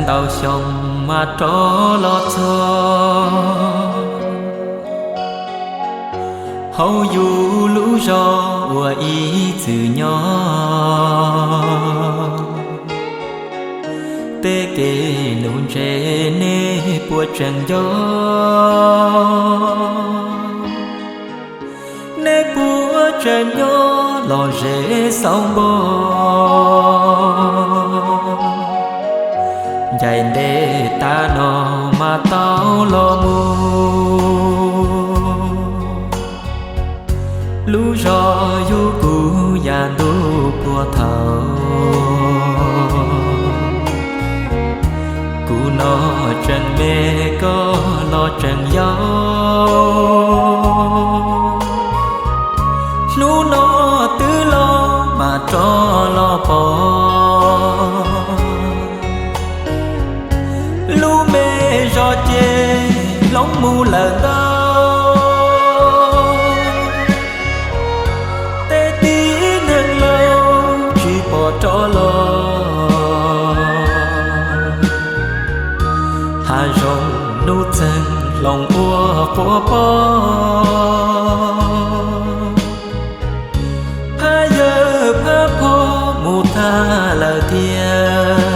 Tau xyoo mas rov los txog hauv yus lub zos uas ib txwm nyob. Tej kev nuv ntse nej puas tseem nco? Nej puas tseem nyob los ze xauv npo? Ncaim ntes tas no mas tau los mus. Lub zos yug kuv yav ntuj puag thaum kuv no tseem me koj los tseem yau. Hnub no twb los mas rov los pom lub me zos ces hloov mus lawm ntau. Tej tib neeg laus tsis pom rov los, hav zoov hnub txeeg hloov ua quav pob. Phab yawg phab pho mus tag lawm tiag.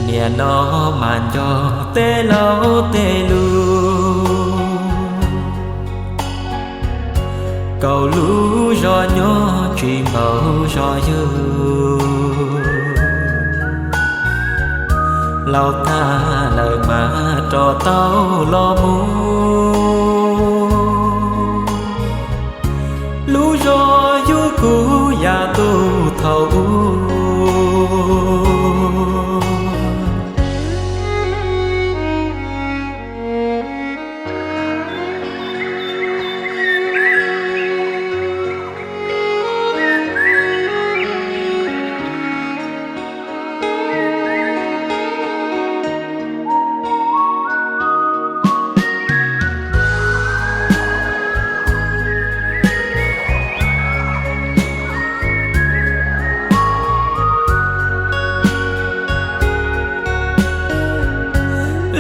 Niaj no mas nco tej laus tej lus, kaum lub zos nyob tsis npaum zos yug. Laus tag lawm mas rov tau los mus. Lub zos yug kuv yav ntuj thaum ub.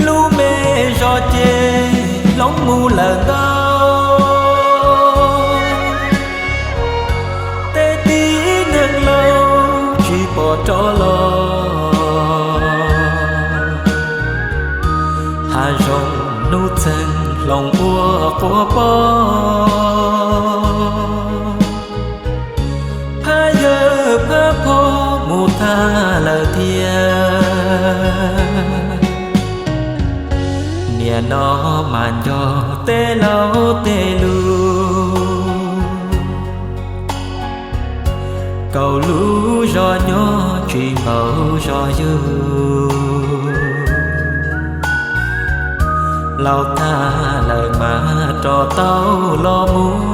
Lub me zos ces hloov mus lawm ntau. Tej tib neeg laus tsis pom rov los, hav zoov hnub txeeg hloov ua quav pob. Phab yawg phab pho mus tag lawm tiag. Niaj no mas nco tej laus tej lus, kaum lub zos nyob tsis npaum zos yug. Laus tag lawm mas rov tau los mus.